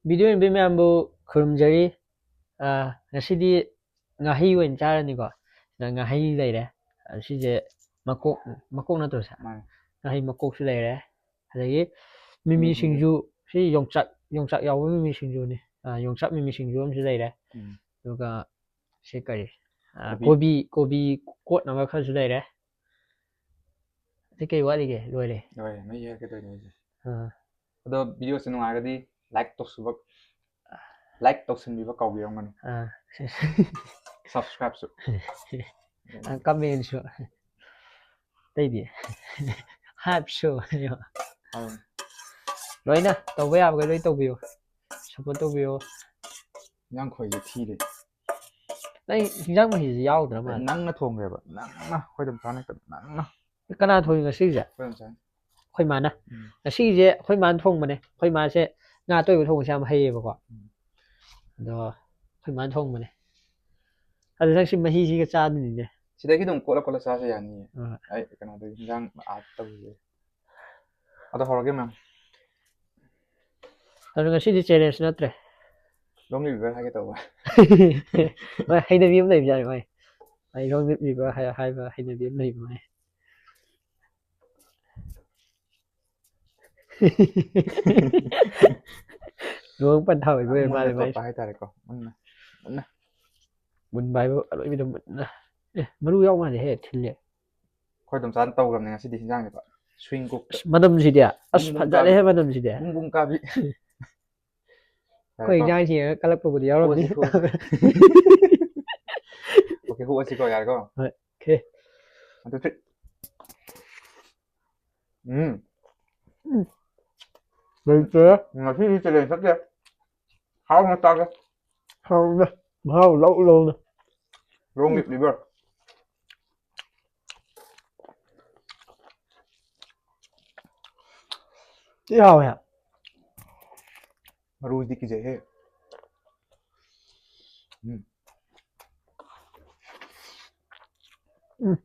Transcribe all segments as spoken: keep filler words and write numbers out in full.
Video ꯌꯦꯡꯕꯤ ꯃꯌꯥꯝꯕꯨ ꯈꯨꯔꯨꯝꯖꯔꯤ꯫ ꯑꯥ, ꯉꯁꯤꯗꯤ ꯉꯥꯍꯩ ꯑꯣꯏꯅ ꯆꯥꯔꯅꯤꯀꯣ꯫ ꯁꯤꯗ ꯉꯥꯍꯩ ꯂꯩꯔꯦ꯫ ꯑꯥ, ꯁꯤꯁꯦ ꯃꯀꯣꯛ, ꯃꯀꯣꯛ ꯅꯠꯇ꯭ꯔꯣ ꯁꯦ? ꯃꯥꯅꯦ꯫ ꯉꯥꯍꯩ ꯃꯀꯣꯛꯁꯨ ꯂꯩꯔꯦ꯫ ꯑꯗꯒꯤ ꯃꯤꯃꯤ ꯃꯤꯃꯤ ꯁꯤꯡꯖꯨ꯫ ꯁꯤꯡꯖꯨ, ꯁꯤ ꯌꯣꯡꯆꯥꯛ, ꯌꯣꯡꯆꯥꯛ ꯌꯥꯎꯕ ꯃꯤꯃꯤ ꯁꯤꯡꯖꯨꯅꯤ꯫ ꯑꯥ, ꯌꯣꯡꯆꯥꯛ ꯃꯤꯃꯤ ꯁꯤꯡꯖꯨ ꯑꯃꯁꯨ ꯂꯩꯔꯦ꯫ ꯎꯝ꯫ ꯑꯗꯨꯒ ꯁꯤ ꯀꯔꯤ? ꯑꯥ, ꯀꯣꯕꯤ꯫ ꯀꯣꯕꯤ, ꯀꯣꯕꯤ ꯀꯣꯠꯅꯕ ꯈꯔꯁꯨ ꯂꯩꯔꯦ꯫ ꯑꯇꯩ ꯀꯩ ꯋꯥꯠꯂꯤꯒꯦ? ꯂꯣꯏꯔꯦ꯫ ꯂꯣꯏꯔꯦ, ꯃꯍꯤ ꯍꯥꯏꯔꯛꯀꯗꯣꯏꯅꯦ ꯑꯩꯁꯦ꯫ ꯑꯥ꯫ ꯑꯗꯣ ꯚꯤꯗꯤꯑꯣꯁꯦ ꯅꯨꯡꯉꯥꯏꯔꯒꯗꯤ like ꯇꯧꯁꯤꯟꯕ, like ꯇꯧꯁꯤꯟꯕꯤꯕ ꯀꯥꯎꯕꯤꯔꯝꯒꯅꯨ꯫ ꯑꯥ꯫ Subscribeꯁꯨ꯫ ꯑꯥ, commentꯁꯨ꯫ ꯑꯇꯩꯗꯤ? Hypeꯁꯨ꯫ ꯑꯥ꯫ ꯂꯣꯏꯅ ꯇꯧꯕ ꯌꯥꯕꯈꯩ ꯂꯣꯏ ꯇꯧꯕꯤꯌꯨ꯫ Support ꯇꯧꯕꯤꯌꯨ꯫ ꯏꯟꯖꯥꯡ ꯈꯣꯏꯁꯦ ꯊꯤꯔꯦ꯫ ꯅꯪ ꯏꯟꯖꯥꯡ ꯃꯍꯤꯁꯦ ꯌꯥꯎꯗ꯭ꯔ ꯃꯥꯜꯂꯦ꯫ ꯅꯪꯅ ꯊꯣꯡꯈ꯭ꯔꯦꯕ, ꯅꯪꯅ, ꯑꯩꯈꯣꯏ ꯑꯗꯨꯝ ꯆꯥꯅ ꯅꯪꯅ꯫ ꯀꯅꯥ ꯊꯣꯡꯉꯤ ꯉꯁꯤꯒꯤꯁꯦ? ꯑꯩꯈꯣꯏ ꯑꯗꯨꯝ ꯆꯥꯅꯤ꯫ ꯑꯩꯈꯣꯏ ꯃꯥꯅ꯫ ꯎꯝ꯫ ꯉꯁꯤꯒꯤꯁꯦ ꯑꯩꯈꯣꯏ ꯃꯥꯅ ꯊꯣꯡꯕꯅꯦ꯫ ꯑꯩꯈꯣꯏ ꯃꯥꯁꯦ ꯉꯥ ꯑꯇꯣꯏꯕ ꯊꯣꯡꯕꯁꯦ ꯌꯥꯝ ꯍꯩꯌꯦꯕꯀꯣ꯫ ꯎꯝ꯫ ꯑꯗꯣ ꯑꯩꯈꯣꯏ ꯃꯥꯅ ꯊꯣꯡꯕꯅꯦ꯫ ꯑꯗꯨ ꯅꯪ ꯁꯤ ꯃꯍꯤꯁꯤꯒ ꯆꯥꯗꯣꯏꯅꯤꯅꯦ꯫ ꯁꯤꯗꯒꯤ ꯑꯗꯨꯝ ꯀꯣꯠꯂ ꯀꯣꯠꯂ ꯆꯥꯁꯨ ꯌꯥꯅꯤꯌꯦ꯫ ꯑꯥ꯫ ꯑꯩ ꯀꯩꯅꯣꯗꯒꯤ ꯏꯟꯖꯥꯡ ꯑꯥ ꯇꯧꯔꯤꯁꯦ꯫ ꯑꯗꯣ ꯍꯧꯔꯒꯦ, ꯃꯦꯝ꯫ ꯑꯗꯣ ꯉꯁꯤꯗꯤ challenge ꯅꯠꯇ꯭ꯔꯦ꯫ Long live ꯍꯥꯏꯒꯦ ꯇꯧꯕ꯫ ꯍꯣꯏ, ꯍꯩꯅꯕꯤ ꯑꯃ ꯂꯩꯕꯖꯥꯠꯅꯤ ꯃꯥꯏ꯫ ꯑꯩ long live ꯍꯥꯏ-, ꯍꯥꯏꯕ ꯍꯩꯅꯕꯤ ꯑꯃ ꯂꯩꯕ ꯃꯥꯏ꯫ ꯂꯨꯍꯣꯡ ꯄꯟꯊꯥ ꯑꯣꯏꯕ ꯑꯣꯏꯔ ꯃꯥꯜꯂꯦ ꯃꯨꯟꯅ ꯃꯥꯏꯁꯦ꯫ ꯇꯣꯠꯄ ꯍꯥꯏꯇꯥꯔꯦꯀꯣ꯫ ꯃꯨꯟꯅ, ꯃꯨꯟꯅ꯫ ꯃꯨꯟꯕ ꯍꯥꯏꯕꯨ ꯑꯔꯣꯏꯕꯤꯗ ꯃꯨꯟꯅ꯫ ꯑꯦ, ꯃꯔꯨ ꯌꯥꯎ ꯃꯥꯜꯂꯦꯍꯦ, ꯊꯤꯜꯂꯦ꯫ ꯑꯩꯈꯣꯏ ꯑꯗꯨꯝ ꯆꯥꯅ ꯇꯧꯈ꯭ꯔꯕꯅꯦ ꯉꯁꯤꯗꯤ ꯍꯤꯟꯖꯥꯡꯁꯦ꯫ Swing cookꯇ꯫ ꯑꯁ, ꯃꯅꯝꯁꯤꯗꯤ꯫ ꯑꯁ, ꯕꯨꯡ ꯕꯨꯡ ꯐꯖꯔꯦꯍꯦ, ꯀꯥꯕꯤ꯫ ꯃꯅꯝꯁꯤꯗꯤ꯫ ꯕꯨꯡ ꯕꯨꯡ ꯀꯥꯕꯤ꯫ ꯑꯩꯈꯣꯏ ꯌꯥꯔꯦꯀꯣ? ꯏꯟꯖꯥꯡꯁꯤ ꯌꯦꯡꯉꯒ ꯀꯜꯂꯛꯄꯕꯨꯗꯤ ꯌꯥꯎꯔꯝꯅꯤ꯫ ꯊꯣꯛꯑꯁꯤ, ꯊꯣꯛꯑꯁꯤ꯫ Okay, ꯍꯨꯛꯑꯁꯤꯀꯣ, ꯌꯥꯔꯦꯀꯣ? ꯍꯣꯏ, okay꯫ One, two, three꯫ ꯎꯝ꯫ ꯎꯝ꯫ ꯂꯩꯇ꯭ꯔꯦ꯫ ꯉꯁꯤꯗꯤ challenge ꯆꯠꯇꯦ꯫ ꯍꯥꯎꯅ ꯆꯥꯒꯦ꯫ ꯍꯥꯎꯅ꯫ ꯃꯍꯥꯎ ꯂꯧ ꯂꯧꯅ꯫ Long live liver꯫ ꯊꯤ ꯍꯥꯎꯋꯦ꯫ ꯃꯔꯨꯗꯤ ꯀꯤꯖꯩꯍꯦ꯫ ꯎꯝ꯫ ꯎꯝ꯫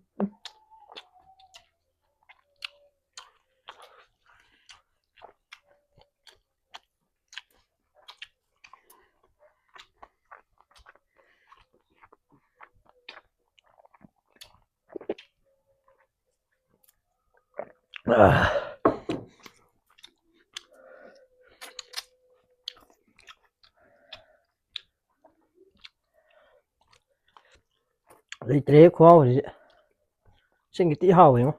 ꯑꯥ꯫ ꯂꯩꯇ꯭ꯔꯦꯍꯦ ꯈꯨꯍꯥꯎꯁꯤꯗꯤ꯫ ꯆꯤꯡꯒꯤ ꯊꯤ ꯍꯥꯎꯋꯦꯉꯣ꯫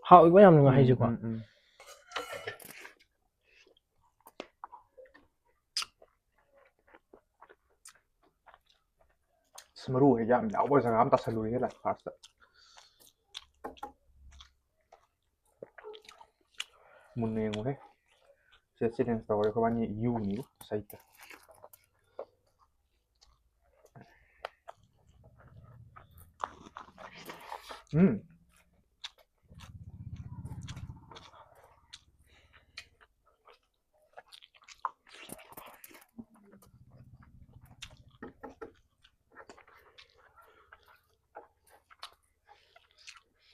ꯍꯥꯎꯋꯤꯀꯣ ꯌꯥꯝꯅ ꯎꯝ, ꯉꯥꯍꯩꯁꯦꯀꯣ꯫ ꯎꯝ, ꯎꯝ꯫ ꯑꯁ, ꯃꯔꯨ ꯍꯩ ꯌꯥꯝ ꯌꯥꯎꯕ ꯖꯒꯥ ꯑꯃ ꯇꯥꯁꯜꯂꯨꯏꯍꯦ ꯂꯥꯁꯇ꯫ ꯃꯨꯟꯅ ꯌꯦꯡꯉꯨꯍꯦ꯫ ꯁꯤꯗ challenge ꯇꯧꯔꯦ ꯑꯩꯈꯣꯏꯕꯥꯅꯤ ꯌꯨꯅꯤꯕꯨ ꯁꯩꯇ꯫ ꯎꯝ꯫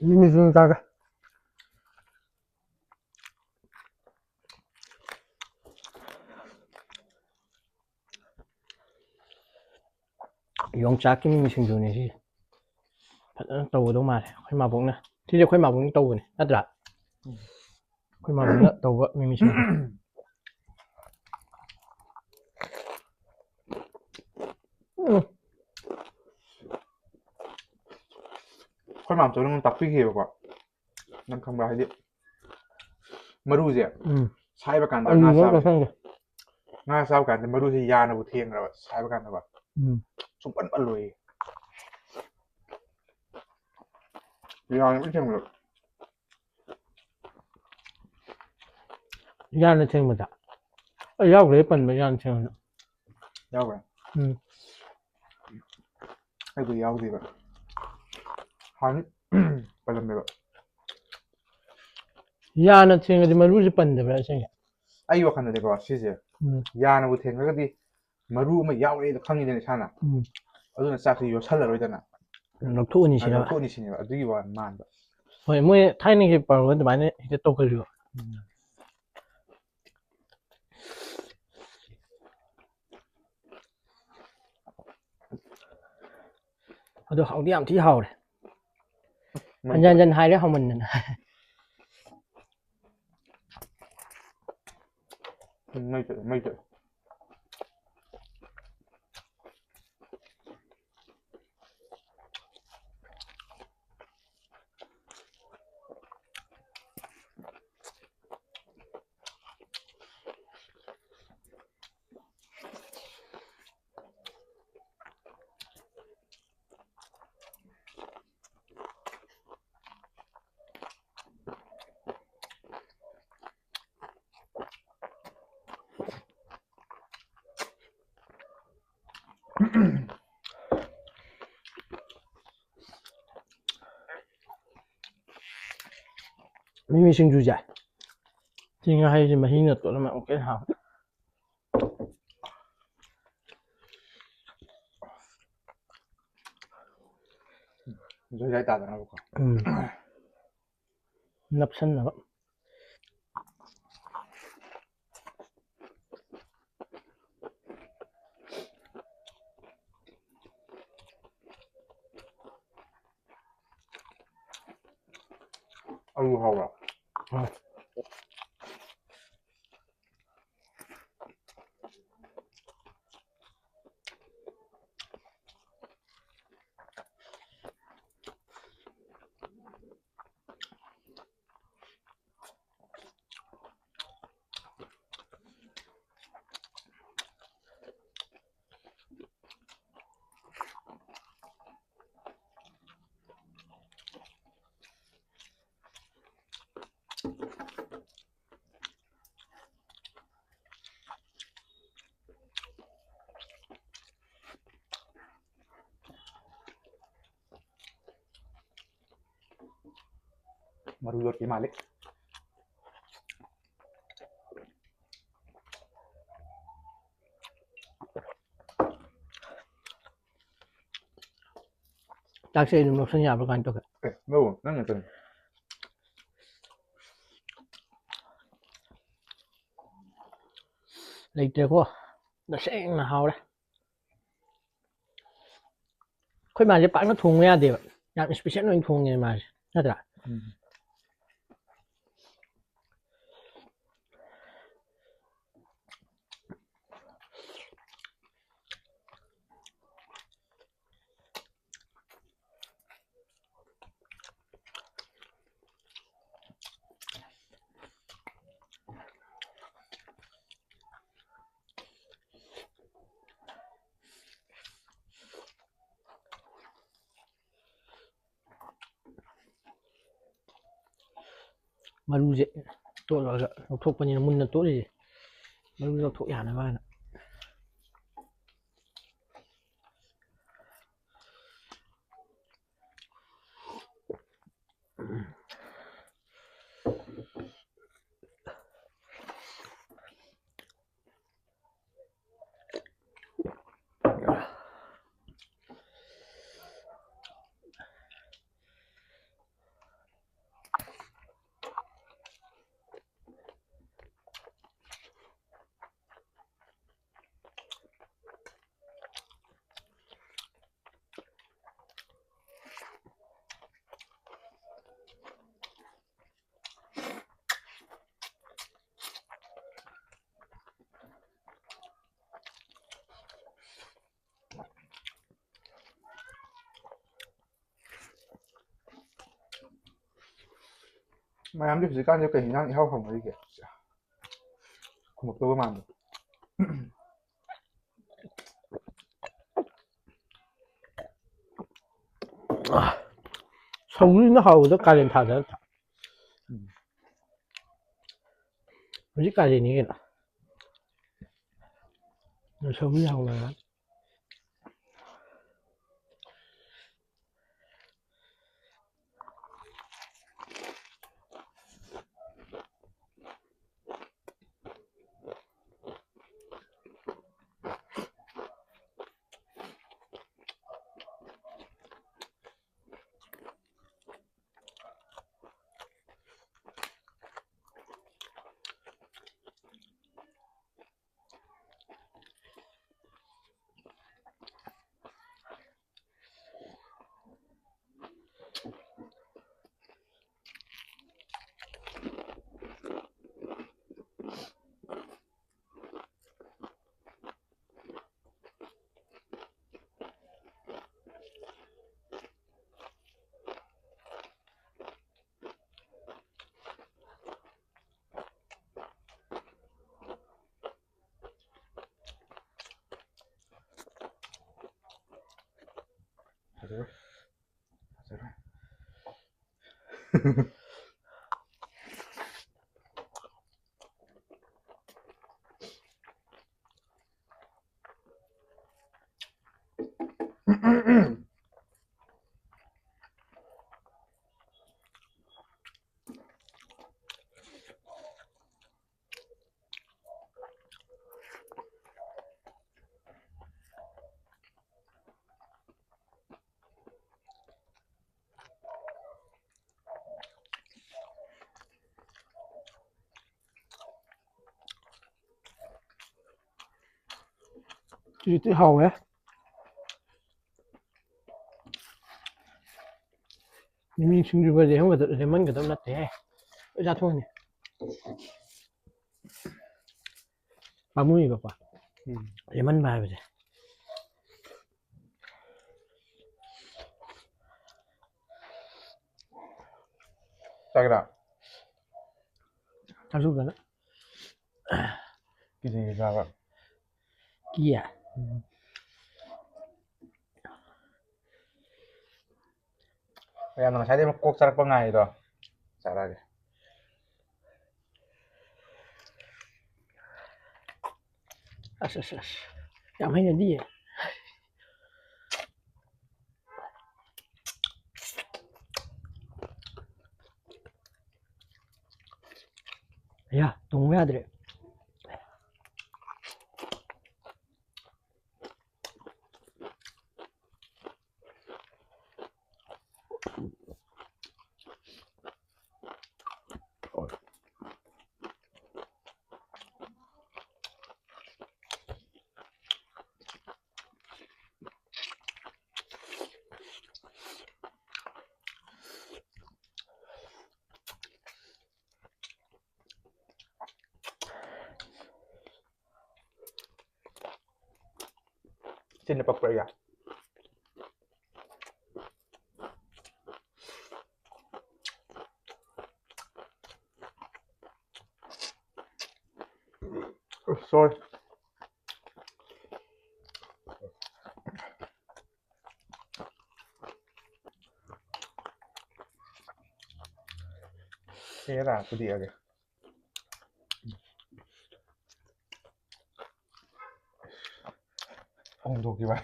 ꯃꯤꯃꯤ ꯁꯤꯡꯖꯨ ꯆꯥꯒꯦ꯫ ꯌꯣꯡꯆꯥꯛꯀꯤ ꯃꯤꯃꯤ ꯁꯤꯡꯖꯨꯅꯦ ꯁꯤꯁꯦ꯫ ꯐꯖꯅ ꯇꯧꯒꯗꯧ ꯃꯥꯜꯂꯦ ꯑꯩꯈꯣꯏ ꯃꯥꯕꯣꯛꯅ꯫ ꯁꯤꯁꯦ ꯑꯩꯈꯣꯏ ꯃꯥꯕꯣꯛꯅ ꯇꯧꯕꯅꯦ ꯅꯠꯇ꯭ꯔꯥ? ꯎꯝ꯫ ꯑꯩꯈꯣꯏ ꯃꯥꯕꯣꯛꯅ ꯇꯧꯕ ꯃꯤꯃꯤ ꯁꯤꯡꯖꯨ꯫ ꯎꯝ꯫ ꯑꯩꯈꯣꯏ ꯃꯥꯝꯆꯧꯅ ꯑꯩꯉꯣꯟꯗ ꯇꯥꯛꯄꯤꯈꯤꯕꯀꯣ꯫ ꯅꯪ ꯈꯪꯕ꯭ꯔꯥ? ꯍꯥꯏꯗꯤ ꯃꯔꯨꯁꯦ ꯎꯝ꯫ ꯁꯥꯏꯕ ꯀꯥꯟꯗ ꯑꯩ ꯉꯥ ꯃꯔꯨ ꯆꯥꯕꯁꯦ, ꯈꯪꯗꯦ꯫ ꯉꯥ ꯆꯥꯕ ꯀꯥꯟꯗ ꯃꯔꯨꯁꯦ ꯌꯥꯅꯕꯨ ꯊꯦꯡꯈ꯭ꯔꯕ ꯁꯥꯏꯕ ꯀꯥꯟꯗꯀꯣ꯫ ꯎꯝ꯫ ꯁꯨꯡꯄꯟ ꯄꯜꯂꯣꯏꯌꯦ꯫ ꯌꯥꯅ ꯂꯣꯏ ꯊꯦꯡꯕꯗꯣ꯫ ꯌꯥꯅ ꯊꯦꯡꯕꯗ? ꯑꯩ ꯌꯥꯎꯈ꯭ꯔꯦ ꯄꯟꯕ ꯌꯥꯅ ꯊꯦꯡꯕꯗ꯫ ꯌꯥꯎꯈ꯭ꯔꯦ? ꯎꯝ꯫ ꯑꯩꯗꯤ ꯌꯥꯎꯗꯦꯕ꯫ ꯍꯥꯟꯅ ꯄꯜꯂꯝꯃꯦꯕ꯫ ꯌꯥꯅ ꯊꯦꯡꯉꯗꯤ ꯃꯔꯨꯁꯦ ꯄꯟꯗꯕ꯭ꯔꯥ ꯑꯁꯦꯡꯕ? ꯑꯩ ꯋꯥꯈꯜꯗꯗꯤꯀꯣ ꯁꯤꯁꯦ ꯎꯝ꯫ ꯌꯥꯅꯕꯨ ꯊꯦꯡꯉꯒꯗꯤ ꯃꯔꯨ ꯑꯃ ꯌꯥꯎꯔꯦꯗꯣ ꯈꯪꯉꯤꯗꯅ ꯏꯁꯥꯅ꯫ ꯎꯝ꯫ ꯑꯗꯨꯅ ꯆꯥꯛꯁꯤ ꯌꯣꯠꯁꯜꯂꯔꯣꯏꯗꯅ꯫ ꯂꯧꯊꯣꯛꯑꯅꯤ ꯑ, ꯁꯤꯔꯕ? ꯂꯧꯊꯣꯛꯑꯅꯤ ꯁꯤꯅꯦꯕ꯫ ꯑꯗꯨꯒꯤ ꯋꯥ ꯃꯥꯟꯕ꯫ ꯍꯣꯏ, ꯃꯣꯏ ꯊꯥꯏꯅꯒꯤ ꯄꯥꯎꯔꯧ ꯑꯗꯨꯃꯥꯏꯅ ꯍꯦꯛꯇ ꯇꯧꯒꯜꯂꯤꯕ꯫ ꯎꯝ꯫ ꯑꯗꯣ ꯍꯥꯎꯗꯤ ꯌꯥꯝ ꯊꯤ ꯍꯥꯎꯔꯦ꯫ ꯃꯩ ꯍꯟꯖꯟ ꯍꯟꯖꯟ ꯍꯥꯏꯔꯦ ꯍꯥꯎꯃꯟꯗꯅ꯫ ꯆꯠꯂꯦ, ꯃꯩ ꯆꯠꯂꯦ꯫ ꯃꯤꯃꯤ ꯁꯤꯡꯖꯨꯁꯦ꯫ ꯁꯤ ꯉꯥꯍꯩꯁꯦ ꯃꯍꯤꯅ ꯇꯣꯠꯂꯒ ꯑꯃꯨꯛꯀ ꯍꯦꯟꯅ ꯍꯥꯎꯋꯦ꯫ ꯖꯣꯏꯖꯥꯏ ꯇꯥꯗꯅꯕꯀꯣ꯫ ꯎꯝ꯫ ꯅꯞꯁꯟꯅꯕ꯫ ꯑꯂꯨ ꯍꯥꯎꯕ꯭ꯔꯥ? ꯍꯥꯎ꯫ ꯃꯔꯨ ꯌꯣꯠꯈꯤ ꯃꯥꯜꯂꯤ꯫ ꯆꯥꯛꯁꯦ ꯑꯩ ꯑꯗꯨꯝ ꯂꯧꯁꯟ ꯌꯥꯕ꯭ꯔꯥ ꯀꯃꯥꯏꯅ ꯇꯧꯒꯦ? ꯑꯦ, ꯂꯧꯑꯣ, ꯅꯪꯅ ꯀꯩꯅꯣ꯫ ꯂꯩꯇ꯭ꯔꯦꯀꯣ꯫ ꯇꯁꯦꯡꯅ ꯍꯥꯎꯔꯦ꯫ ꯑꯩꯈꯣꯏ ꯃꯥꯁꯦ ꯄꯥꯛꯅ ꯊꯣꯡꯕ ꯌꯥꯗꯦꯕ꯫ ꯌꯥꯝ special ꯑꯣꯏꯅ ꯊꯣꯡꯉꯦ ꯃꯥꯁꯦ꯫ ꯅꯠꯇ꯭ꯔꯥ? ꯎꯝ꯫ ꯃꯔꯨꯁꯦ ꯇꯣꯠꯂꯒ ꯂꯧꯊꯣꯛꯄꯅꯤꯅ ꯃꯨꯟꯅ ꯇꯣꯠꯂꯤꯁꯦ꯫ ꯃꯔꯨ ꯂꯧꯊꯣꯛ ꯌꯥꯅꯕ ꯍꯥꯏꯅ꯫ ꯃꯌꯥꯝꯗꯤ ꯍꯧꯖꯤꯛꯀꯥꯟꯁꯦ ꯀꯩ ꯍꯤꯟꯖꯥꯡ ꯏꯍꯥꯎ ꯍꯥꯎꯅꯔꯤꯒꯦ? ꯈꯨꯝꯃꯛꯇꯧꯕ ꯃꯥꯟꯕ꯫ ꯁꯧꯒ꯭ꯔꯤꯅ ꯍꯥꯎꯕꯗ ꯀꯥꯂꯦꯟ ꯊꯥꯗ ꯅꯠꯇ꯭ꯔꯥ? ꯎꯝ꯫ ꯍꯧꯖꯤꯛ ꯀꯥꯂꯦꯟꯅꯤ ꯀꯩꯅꯣ꯫ ꯁꯧꯒ꯭ꯔꯤ ꯍꯥꯎꯕ꯫ ꯐꯖꯔꯣꯏ꯫ ꯐꯖꯔꯣꯏ꯫ ꯁꯤꯗꯤ ꯍꯥꯎꯋꯦ꯫ ꯃꯤꯃꯤ ꯁꯤꯡꯖꯨꯒ ꯂꯦꯃꯟꯒꯗꯕ ꯅꯠꯇꯦꯍꯦ꯫ ꯂꯣꯏ ꯆꯥꯊꯣꯛꯑꯅꯤ꯫ ꯄꯥꯝꯃꯨꯏꯕꯀꯣ꯫ ꯎꯝ꯫ ꯂꯦꯃꯟꯕ ꯍꯥꯏꯕꯁꯦ꯫ ꯆꯥꯒꯦꯔꯥ? ꯆꯥꯖꯧꯗꯅ꯫ ꯀꯤꯖꯩꯌꯦ ꯆꯥꯕ꯫ ꯀꯤꯌꯦ? ꯎꯝ꯫ ꯃꯌꯥꯝꯅ ꯉꯁꯥꯏꯗꯩ ꯃꯀꯣꯛ ꯆꯥꯔꯛꯄ ꯉꯥꯏꯔꯤꯗꯣ ꯆꯥꯔꯛꯑꯒꯦ꯫ ꯑꯁ, ꯑꯁ, ꯑꯁ꯫ ꯌꯥꯝ ꯍꯩꯅꯗꯤꯌꯦ꯫ ꯑꯌꯥ, ꯇꯣꯡꯕ ꯌꯥꯗ꯭ꯔꯦ꯫ ꯆꯤꯟꯗ ꯄꯛꯄ꯭ꯔꯥ ꯑꯩꯒ? Sorry. ꯍꯦꯔꯥ, ꯄꯨꯗꯤꯑꯒꯦ꯫ ꯐꯣꯡꯗꯣꯛꯈꯤꯕ꯫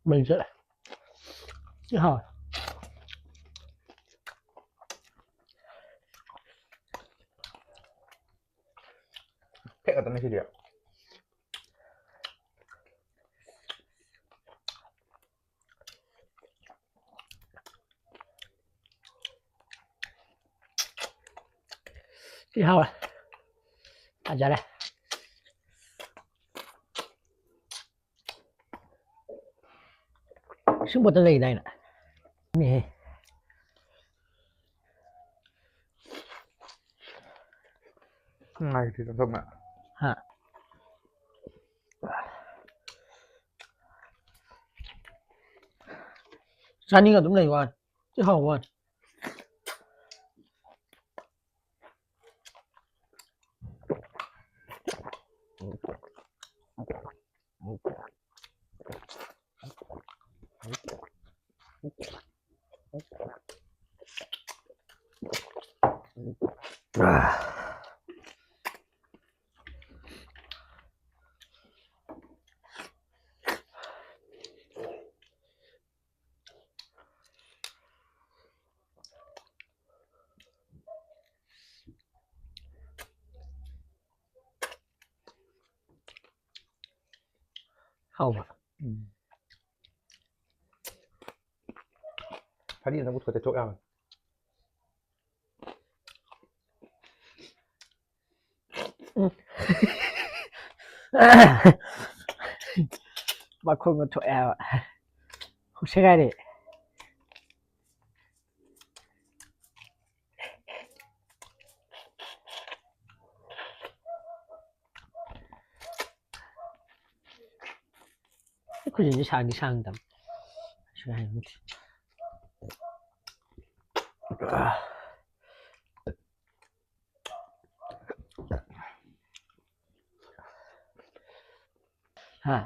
ꯃꯩ ꯆꯠꯂꯦ꯫ ꯁꯤ ꯍꯥꯎꯋꯦ꯫ ꯐꯦꯛ ꯉꯥꯛꯇꯅꯦ ꯁꯤꯗꯤ꯫ ꯁꯤ ꯍꯥꯎꯋꯦ꯫ ꯐꯖꯔꯦ꯫ ꯏꯁꯤꯡ ꯕꯣꯇꯜ ꯂꯩꯗꯥꯏꯅꯦ? ꯃꯤꯍꯦ꯫ ꯉꯥꯏꯈꯤꯗ ꯊꯝꯃ꯫ ꯍꯥ꯫ ꯆꯥꯅꯤꯡ ꯑꯗꯨꯝ ꯂꯩ ꯋꯥꯅꯤ꯫ ꯁꯤ ꯍꯥꯎ ꯋꯥꯅꯤ꯫ ꯍꯥꯎꯕ꯫ ꯎꯝ꯫ ꯐꯗꯤ ꯑꯝꯇ ꯄꯨꯊꯣꯛ ꯇꯩꯊꯣꯛ ꯌꯥꯕꯅꯤ꯫ ꯎꯝ꯫ ꯃꯈꯣꯡꯒ ꯊꯣꯛꯑꯦ ꯍꯥꯏꯕ꯫ ꯍꯧꯁꯦ ꯀꯥꯏꯗꯩ꯫ ꯈꯨꯖꯤꯟꯁꯦ ꯁꯥꯡꯗꯤ ꯁꯥꯡꯗꯕ꯫ ꯁꯤ ꯍꯥꯏꯕꯅꯤ꯫ ꯍꯥ?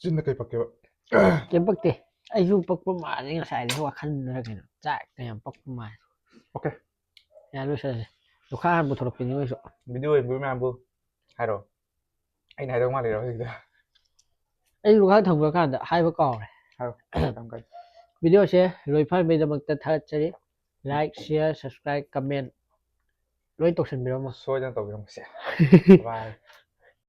ꯆꯤꯟꯗ ꯀꯩ ꯄꯛꯀꯦꯕ? ꯀꯩꯝ ꯄꯛꯇꯦ꯫ ꯑꯩꯁꯨ ꯄꯛꯄ ꯃꯥꯜꯂꯦ ꯉꯁꯥꯏꯗꯒꯤ ꯋꯥꯈꯜꯗꯔ ꯀꯩꯅꯣ꯫ ꯆꯥꯛ ꯀꯌꯥꯝ ꯄꯛꯄ ꯃꯥꯜꯂꯦ꯫ ꯑꯣꯀꯦ꯫ ꯌꯥꯔꯦ, ꯂꯣꯏꯁꯜꯂꯁꯦ꯫ ꯂꯨꯈꯥ ꯍꯥꯟꯅ ꯄꯨꯊꯣꯔꯛꯄꯤꯅꯤ ꯃꯣꯏꯁꯨ꯫ ꯚꯤꯗꯤꯑꯣ ꯌꯦꯡꯕꯤꯕ ꯃꯌꯥꯝꯕꯨ ꯍꯥꯏꯔꯣ꯫ ꯑꯩꯅ ꯍꯥꯏꯗꯧ ꯃꯥꯜꯂꯤꯔꯣ ꯍꯧꯖꯤꯛꯇ? ꯑꯩ ꯂꯨꯈꯥꯛ ꯊꯝꯈ꯭ꯔꯀꯥꯟꯗ ꯍꯥꯏꯕ ꯀꯥꯎꯔꯦ꯫ ꯍꯥꯏꯔꯣ, ꯌꯥꯝ ꯀꯟꯅ꯫ ꯚꯤꯗꯤꯑꯣꯁꯦ ꯂꯣꯏꯐꯥꯟꯕꯩꯗꯃꯛꯇ ꯊꯥꯒꯠꯆꯔꯤ꯫ Like, share, subscribe, comment ꯂꯣꯏ ꯇꯧꯁꯟꯕꯤꯔꯝꯃꯣ꯫ ꯁꯣꯏꯗꯅ ꯇꯧꯕꯤꯔꯝꯃꯨꯁꯦ꯫ Bye꯫